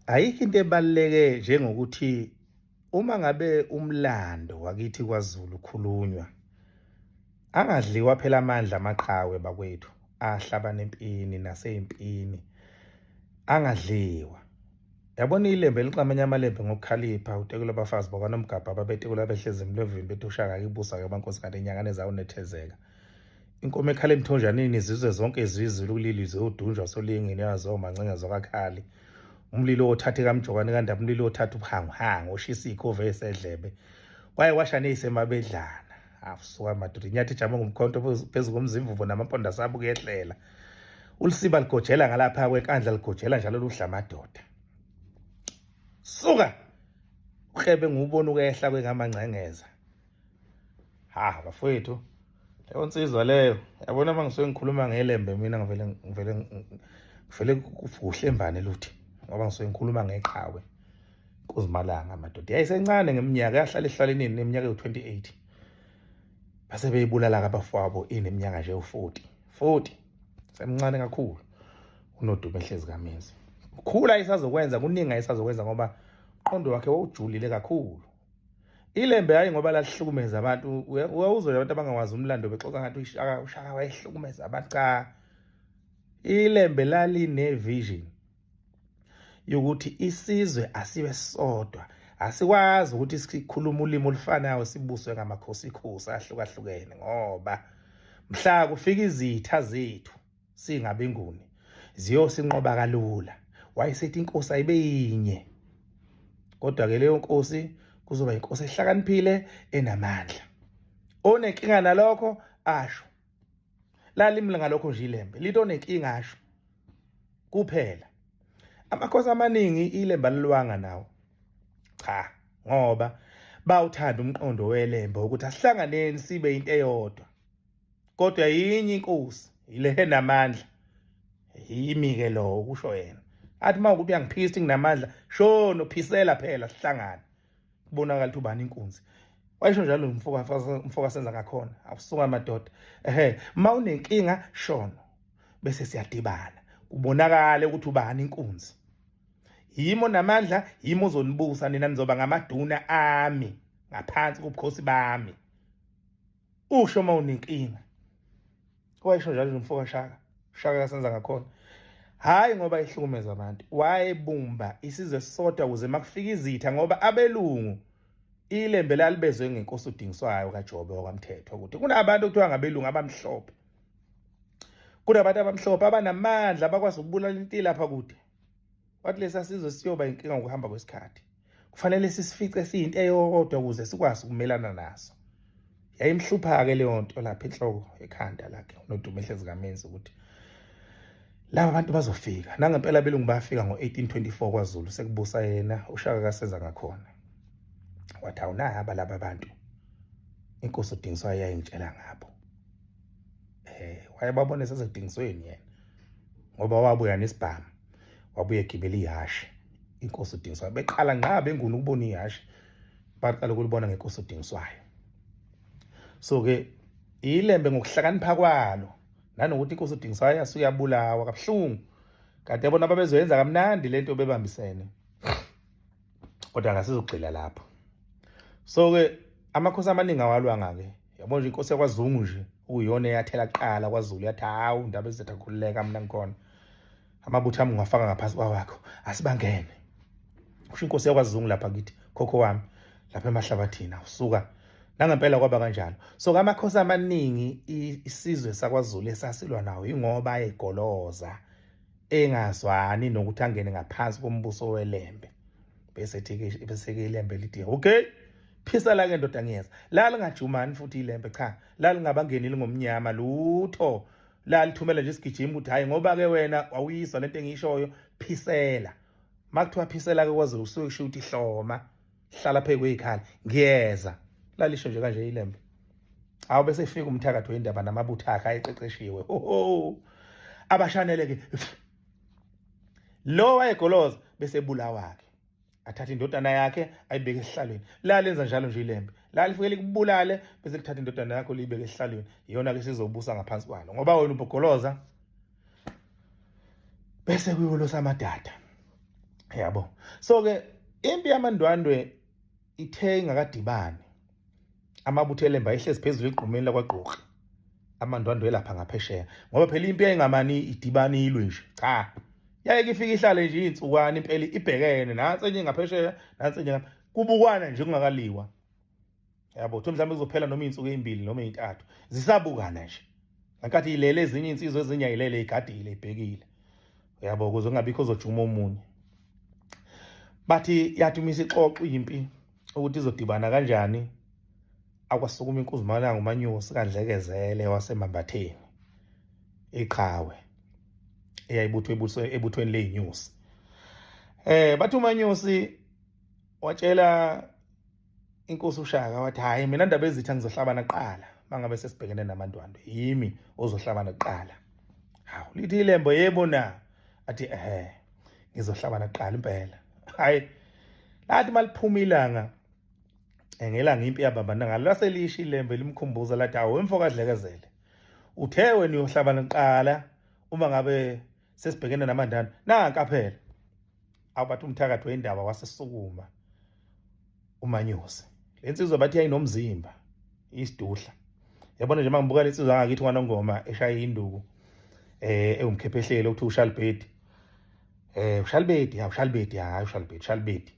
Ayikho into ebaluleke njengokuthi uma ngabe umlando wakithi kwaZulu ukhulunywa, angadliwa phela amandla amaqhawe bakwethu ahlabana empini naseyimpini, angadliwa. Yabona ilembe eliqamenya amalembe ngokukhalipha, utekela abafazi bakwaNomgabha ababetekela behlezi emlevini bethi uShaka ibusa ke abankosi kanti inyangane zawo nethezeka. Inkomo ekhala emthonjaneni izizwe zonke izizwe kulili ziyodunjwa solingini yazo mancenga zokakhali. Umlilo othathe kaMjokwane kandaba umlilo othatha ubuhanguhangu oshisa ikhova esedlebe. Kwaye kwasha neyisemabedlana. Afusuka madoda inyathi ijama ngomkhonto phezu komzimvubo namampondo asabuka ehlela. Ulisiba ligojela ngalapha kwenkandla ligojela njalo ludla amadoda. Suka! Uhlebe ngiwubona ukehla kwengamangcengeza. Ha bafowethu leyo nsizwa leyo yabona uma ngisuke ngikhuluma ngelembe mina ngivele ngivele ngivele kuhle embane luthi ngoba ngisuke ngikhuluma ngeqhawe kuzimalanga madoda yayisencane ngeminyaka yahlala ehlaleni neminyaka ewu-28 base beyibulala abafowabo ineminyaka nje ewu-40 40 semncane kakhulu unodumo ehlezi kamenzi ukhula ayisazokwenza kuningi ayisazokwenza ngoba uqondo wakhe wawujulile kakhulu. Ilembe hayi ngoba lahlukumeza abantu, uyawuzwa abantu abangawazi umlando bexoxa ngathi uShaka uShaka wayehlukumeza abantu. Cha, ilembe laline vision yokuthi isizwe asibe sodwa, asikwazi ukuthi sikhulume ulimi olufanayo sibuswe ngamakhosikhosi ahlukahlukene, ngoba mhla kufika izitha zethu singabenguni ziyosinqoba kalula. Wayesethi inkosi ayibe yinye, kodwa ke leyo nkosi kuzoba inkosi ehlakaniphile enamandla. Onenkinga nalokho asho, lalimla ngalokho nje ilembe lithi onenkinga asho kuphela. Amakhosi amaningi ilembe alilwanga nawo, cha, ngoba bawuthanda umqondo welembe ukuthi asihlanganeni sibe into eyodwa, kodwa yinye inkosi ile enamandla, yimi ke lowo, kusho yena. Athi uma ukuthi uyangiphisa nginamandla, shono phisela phela sihlangane kubonakala ukuthi ubani inkunzi. Wayesho njalo umfoka senza ngakhona. Awusuka madoda, ehe, uma unenkinga shono bese siyadibana kubonakale ukuthi ubani inkunzi. Yimo namandla, yimo ozonibusa nina, nizoba ngamaduna ami ngaphansi kobukhosi bami. Usho uma unenkinga. Wayesho njalo umfoka Shaka, Shaka kasenza ngakhona. Hayi ngoba ihlukumeza abantu, wayebumba isizwe sodwa ukuze makufika izitha, ngoba abelungu ilembe lalibezwe ngenkosi uDingiswayo kaJobe wakwamthetho ukuthi kunabantu okuthiwa ngabelungu abamhlophe, kunabantu abamhlophe abanamandla abakwazi ukubulala into lapha kude. Wathi lesa sizwe siyoba inkinga ngokuhamba kwesikhathi, kufanele sisifice siyinto eyodwa ukuze sikwazi ukumelana naso. Yayimhlupha-ke leyo nto lapha enhloko ekhanda lakhe uNodumo ehlezi kamenzi ukuthi laba bantu bazofika. Nangempela abelungu bafika ngo-1824 kwaZulu sekubusa yena uShaka kasenza ngakhona. Wathi awunaba laba bantu inkosi uDingiswayo yayingitshela ngabo. Wayebabona esezedingisweni yena ngoba wabuya nesibhamu, wabuya egibela ihhashi inkosi uDingiswayo. Beqala ngqa benguni ukubona ihhashi, baqala ukulibona ngenkosi uDingiswayo. So ke ilembe ngokuhlakanipha kwalo nanokuthi inkosi uDingiswayo yasuke yabulawa kabuhlungu, kanti yabona babezoyenza kamnandi lento bebambisene, kodwa ngasizogxila lapho. So ke amakhosi amaningi awalwanga ke, yabona nje inkosi yakwaZungu nje okuyiyona eyathela kuqala kwaZulu, yathi hawu indaba ezethu akhululeka mina ngikhona, amabutho ami ngiwafaka ngaphansi kwawakho, asibangene. Kusho inkosi yakwaZungu lapha kithi, khokho wami lapha emahlabathini, awusuka. Nangempela kwaba kanjalo. So amakhosi amaningi isizwe sakwaZulu esasilwa nawo ingoba ayegoloza engazwani nokuthi angene ngaphansi kombuso welembe, bese ethi bese ke ilembe lithi okay phisa la ke ndoda ngiyeza. La lingajumani futhi ilembe, cha, la lingabangeneli ngomnyama lutho, la lithumela nje isigijimi ukuthi hayi ngoba ke wena awuyizwa lento engiyishoyo, phisela. Makuthiwa phisela ke kwaZulu kusuke kusho ukuthi hloma, hlala phezu kwezikhala, ngiyeza. Lalisho nje kanje ilembe. Awu bese ifika umthakathi wendaba namabutho akhe ayeqeqeshiwe, ho ho, abashanele ke lo wayegoloza bese ebulawa ke, athatha indodana yakhe ayibeke esihlalweni. La lenza njalo nje ilembe, la lifike likubulale bese lithatha indodana yakho liyibeke esihlalweni, iyona ke sizobusa ngaphansi kwalo ngoba wena ubogoloza. Bese kuyolosa amadada. Yabo, so ke impi yamaNdwandwe ithe ingakadibani, amabutho eLembe ayehlezi phezulu egqumeni lakwaGqokli, amaNdwandwe lapha ngaphesheya, ngoba phela impi yayingamani idibani ilwe nje, cha, yayike ifike ihlale nje iy'nsukwana impela ibhekene, nansi enye ngaphesheya, nansi enye ngapha, kubukwana nje kungakaliwa. Yabo, kuthiwa mhlawumbe kuzophela noma iy'nsuku ey'mbili noma ey'ntathu zisabukana nje, ngenkathi yilele ezinye iy'nsizwa, ezinye ayilele igadile ibhekile, yabo, ukuze kungabikho ozojuma omunye. Bathi yathi uma isixoxa impi ukuthi izodibana kanjani, akwasukuma inkunzimalanga uManyosi kaNdlekezele waseMambatheni, iqhawe eyayibuthwe ebuthweni ley'nyosi. Bathi uManyosi watshela inkosi uShaka, wathi hhayi, mina ndaba ezitha ngizohlabana kuqala mangabe sesibhekene namaNdwandwe, yimi ozohlabana kuqala. Hawu, lithi iLembe yebo na, athi ehe, ngizohlabana kuqala impela. Hayi, lathi maliphuma ilanga ngelanga impi yabambana ngalo, laselisha iLembe limkhumbuza lathi hawu emfo kaDlekezele, uthe wena uyohlabana kuqala uma ngabe sesibhekene namaNdwandwe, nanka phela. Abathi umthakathi wendaba wasesukuma uManyosi. Le nsizwa bathi yayinomzimba, isiduhla. Yabona nje mangibuka le nsizwa ngakithi kwaNongoma eshaya induku ewumkhephehlelo okuthiwa uShalbedi. Ushalbedi, ha uShalbedi, hayi uShalbedi, Shalbedi.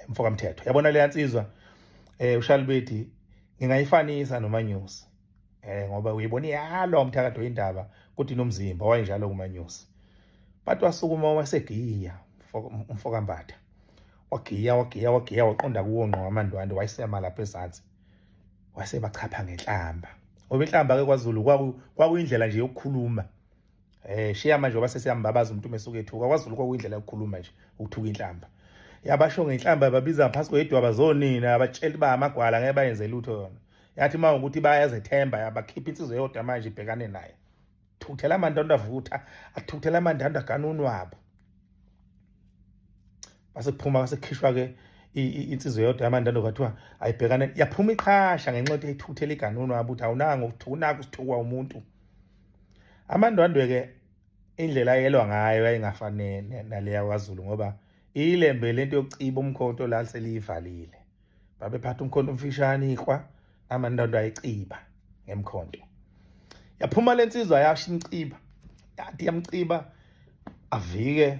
Mfoka Mthetho. Yabona le nsizwa uShalbedi ngingayifanisa noManyosi. Ngoba uyibona iyalwa umthakathi wendaba kodwa inomzimba wayenjalo kuManyosi. Bathi wasukuma wasegiya umfoka Mbatha. Wagiya wagiya wagiya waqonda kuwo ngqo amaNdwandwe, wayesema lapha ezansi. Wasebachapha ngenhlamba. Ngoba inhlamba ke kwaZulu kwakuyindlela nje yokukhuluma. Shiya manje ngoba sesiyambabaza umuntu mesuke ethuka, kwaZulu kwakuyindlela yokukhuluma nje, ukuthuka inhlamba. Yabasho ngenhlamba babiza ngaphansi kwedwaba zonina, abatshela ba amagwala ngeke bayenze lutho yona. Yathi uma ukuthi bayazethemba yabakhipha insizwa eyodwa manje ibhekane naye. Thukuthela amaNdwandwe avutha, athukuthela amaNdwandwe aganunwabo. Base kuphuma base kukhishwa ke insizwa eyodwa yamaNdwandwe kwathiwa ayibhekane, yaphuma iqhasha ngenxa yokuthi ayithukuthela iganunwabo ukuthi awunanga ukuthuka usithukwa umuntu. AmaNdwandwe ke indlela ayelwa ngayo yayingafanele naleya kwaZulu, ngoba iLembe lento yokuciba umkhonto la seliyivalile. Babephatha umkhonto omfishane iqhwa, amaNdwandwe ayiciba ngemkhonto. Yaphuma lensizwa yasho imciba, yathi yamciba avike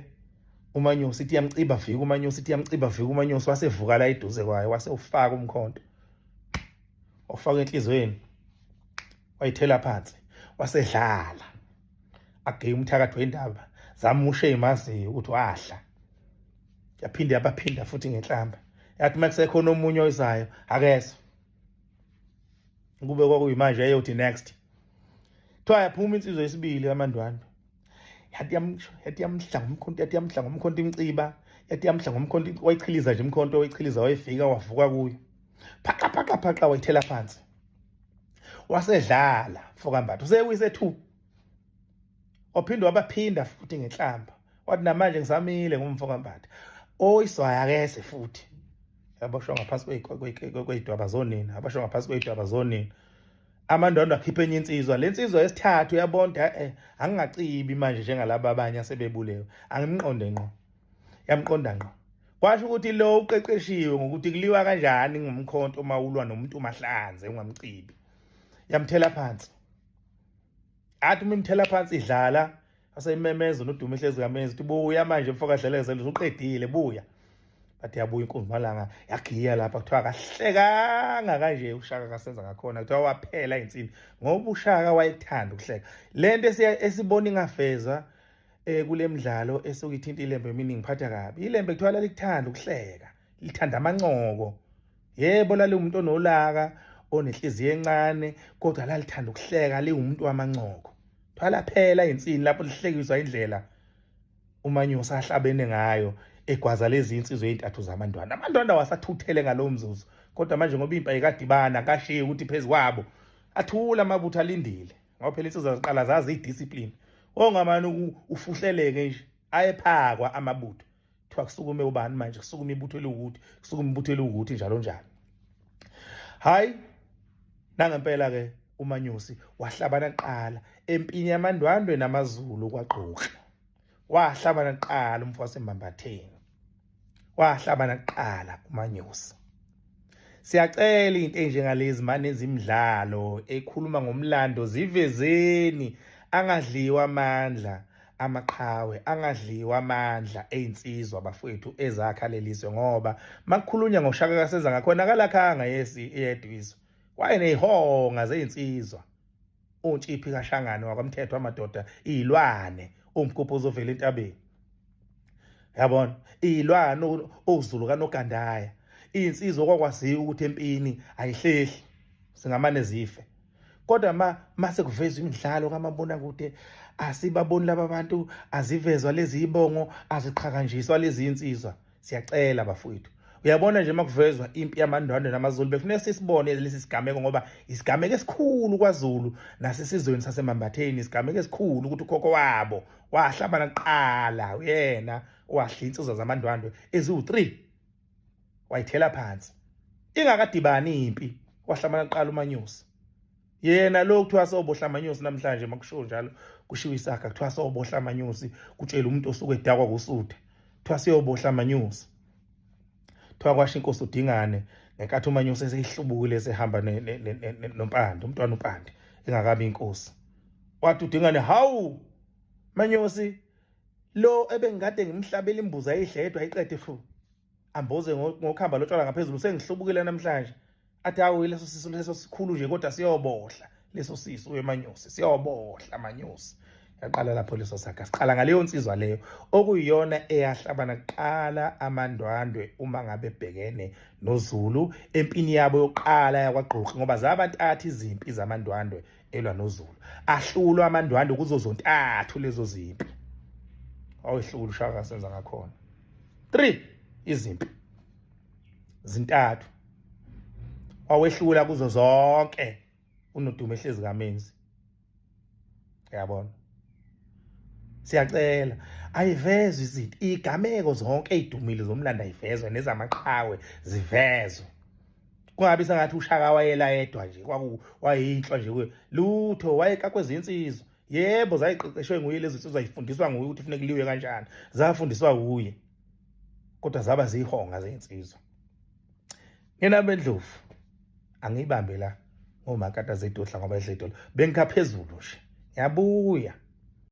uManyosi, ithi yamciba avike uManyosi, ithi yamciba avike uManyosi, wasevuka la eduze kwayo, wase ufaka umkhonto, wafaka enhlizweni, wayithela phansi, wasedlala ageye umthakathi wendaba, zamushe imaziyo ukuthi wahla. Yaphinde yabaphinda futhi ngenhlamba, yathi makusekhona omunye oyizayo akezwa, kube kwakuyimanje ayothi next. Kuthiwa yaphuma insizwa yesibili yamaNdwandwe, yathi yathi yamhla ngomkhonto, yathi yamhla ngomkhonto imciba, yathi yamhla ngomkhonto, wayichiliza nje umkhonto, wayichiliza wayifika wavuka kuyo, phaqa phaqa phaqa, wayithela phansi, wasedlala mfoka Mbatha, usewise 2. Waphinde wabaphinda futhi ngenhlamba, wathi namanje ngisamile ngumfoka Mbatha, oyiswaya akeze futhi. Yaboshwa ngaphansi kwey'dwaba zonina, abashwa ngaphansi kwey'dwaba zonina. AmaNdwandwe akhipha enye insizwa, le nsizwa yesithathu uyabonda angingacibi manje njengalaba abanye asebebulewe, angimqonde ngqo. Yamqonda ngqo. Kwasho ukuthi lo uqeqeshiwe ngokuthi kuliwa kanjani ngomkhonto uma ulwa nomuntu umahlanze ungamcibi. Yamthela phansi. Athi uma imthela phansi idlala, aseyimemeza noDuma ehlezi kamezi uthi buya manje mfoka Dlelezele usuqedile buya. Bathi yabuya inkunzimalanga yagiya lapha, kuthiwa akahlekanga kanje uShaka kasenza ngakhona, kuthiwa waphela insini ngoba uShaka wayethanda ukuhleka. Lento esibona ingafezwa kule midlalo esuke ithinta iLembe eminingi ngiphatha kabi. ILembe kuthiwa lalikuthanda ukuhleka, lithanda amancoko. Yebo laliwumuntu onolaka, onenhliziyo encane, kodwa lalithanda ukuhleka, liwumuntu wamancoko. Kuthiwa laphela insini lapho lihlekiswa indlela uManyosi ahlabene ngayo egwaza lezi insizwa ezintathu zamaNdwandwe. AmaNdwandwe awasathuthele ngalowo mzuzu, kodwa manje ngoba impi ayikadibana akashiyi ukuthi phezu kwabo athula amabutho alindile, ngoba phela insizwa ziqala zazi idiscipline. Ongamane ufuhleleke nje ayephakwa amabutho, kuthiwa kusukume ubani manje, kusukume ibutho eliwukuthi, kusukume ibutho eliwukuthi, njalo njalo. Hayi nangempela ke uManyosi wahlabana kuqala empini yamaNdwandwe namaZulu kwaGqokli. Wahlabana kuqala umfo waseMambatheni, wahlabana kuqala uManyosi. Siyacela into enjengalezi manenza imidlalo ekhuluma ngomlando, zivezeni, angadliwa amandla amaqhawe, angadliwa amandla ezinsizwa bafowethu ezakha lelizwe, ngoba makukhulunywa ngoShaka kaSenza ngakhona akalakhanga yesi yedwa izwe, wayeneyihonga zezinsizwa, uNtshiphi kaShangane wakwamthetho amadoda, izilwane umgubho ozovela entabeni, yabona, izilwane uZulu kaNogandaya, insizwa kwakwaziwa ukuthi empini ayihlehli, singamane zife. Kodwa mase kuvezwa imidlalo kamabonakude, asibaboni laba bantu, azivezwa lezi ibongo, aziqhakanjiswa lezi insizwa. Siyacela bafowethu, uyabona nje makuvezwa impi yamaNdwandwe namaZulu, bekufuneka sisibone lesi sigameko, ngoba isigameko esikhulu kwaZulu nasesizweni saseMambatheni, isigameko esikhulu ukuthi ukhokho wabo wahlabana kuqala, uyena owahla insizwa zamaNdwandwe eziwu-3 wayithela phansi ingakadibani impi, wahlabana kuqala uManyosi. Yena lo kuthiwa sobohla amanyosi namhlanje, makushiwo njalo kushiwo isaga, kuthiwa sobohla amanyosi, kutshela umuntu osuke edakwa kusuthe, kuthiwa siyobohla amanyosi. Kuthiwa kwasho inkosi uDingane ngenkathi uManyosi eseyihlubukile esehamba noMpande, umntwana uMpande engakabi inkosi, wathi uDingane, hawu Manyosi, lo ebengikade ngimhlabela imbuzi ayidledwa ayiqede fu, amboze ngokuhamba lotshwala ngaphezulu, sengihlubukile namhlanje. Athi hawu, leso sisu leso sikhulu nje, kodwa siyobohla leso sisu weManyosi, siyobohla Manyosi. Yaqala lapho leso saga, siqala ngaleyo nsizwa leyo okuyiyona eyahlabana kuqala amaNdwandwe uma ngabe bhekene noZulu empini yabo yokuqala yakwaGqokhi, ngoba zabantathu izimpi zamaNdwandwe elwa noZulu, ahlulwa amaNdwandwe kuzo zontathu lezo zimpi. Awehlula uShaka senza ngakhona 3 izimpi zintathu, wawehlula kuzo zonke uNodumo ehlezi kaMenzi, uyabona. Siyacela ayivezwe izinto, igameko zonke ezidumile zomlando ayivezwe, nezamaqhawe zivezwe, kungabi sengathi uShaka wayela yedwa nje, wayeyinhlwa nje lutho, wayekakwe izinsizwa. Yebo, zayiqeqeshwe nguye lezi nsizwa, zifundiswa nguye ukuthi kufuneka kuliwe kanjani, zafundiswa nguye, kodwa zaba ziyihonga zezinsizwa. Nina bendlovu angiyibambe la ngomakata zedodla, ngoba edledolo bengikha phezulu nje, ngiyabuya.